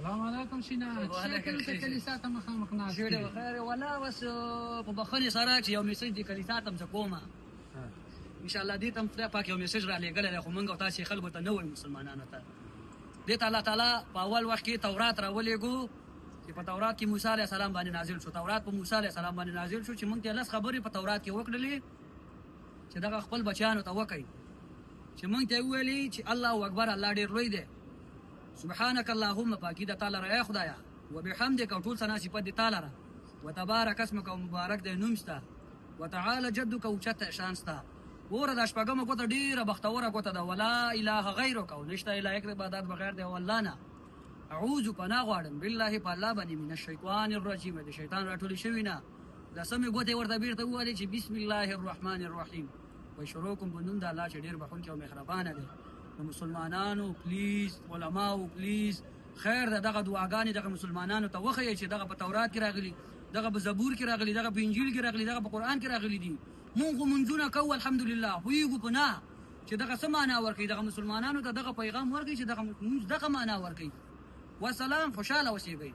سلام علیکم شینا، څه کوې؟ ته کلیسا ته مخامخ ناست شیړې یې. بخیر. ولا بس په بخښنې سره چې یو میسج د کلیسا ته هم زه کوم. ان شاء الله دې ته هم خدای پاک یو میسج را لېږلی دی، خو موږ او تاسې خلکو ته نه وایو، مسلمانانو ته. دې ته الله تعالی په اول وخت کې تورات راولېږو چې په تورات کې موسی علیه السلام باندې نازل شو. تورات په موسی علیه السلام باندې نازل شو چې موږ ته لس خبرې په تورات کې وکړلې چې دغه خپل بچیانو ته وکړي، چې موږ ته وویلې چې الله اکبر، الله ډېر لوی دی، سبحانك اللهم، پاکي د تعالی را خدایا، وبحمدک، او ټول ثنا صفت دی تعالی را، وتبارک اسمک، او مبارک دی نوم ستا، وتعالى جدک، او چته شان ستا. ګوره، دا شپږمه ګوته ډیره بختوره ګوته ده. ولا اله غیرک، او نشته لایق د عبادت بغیر دی الله نه. اعوذ، پناه غواړم، بالله، په الله باندې، من الشیطان الرجیم، د شیطان راټولې شوی نه. د سمې ګوتې ورته بیرته وویلې چې بسم الله الرحمن الرحیم، وای شروع کوم په نوم د الله چې ډیر بخښونکی او مهربانه دی. نو مسلمانانو please، علماو please، خیر ده، دغه دعاګانې دغه مسلمانانو ته وښیئ چې دغه په تورات کې راغلي، دغه په زبور کې راغلي، دغه په انجیل کې راغلي، دغه په قرآن کې راغلي دي. مونږ خو مونځونه کوو الحمدلله، پوهېږو په نه چې دغه څه معنا ورکوي. دغه مسلمانانو ته دغه پیغام ورکوي چې دغه مونځ دغه معنا ورکوي. وسلام، خوشحاله اوسېږئ.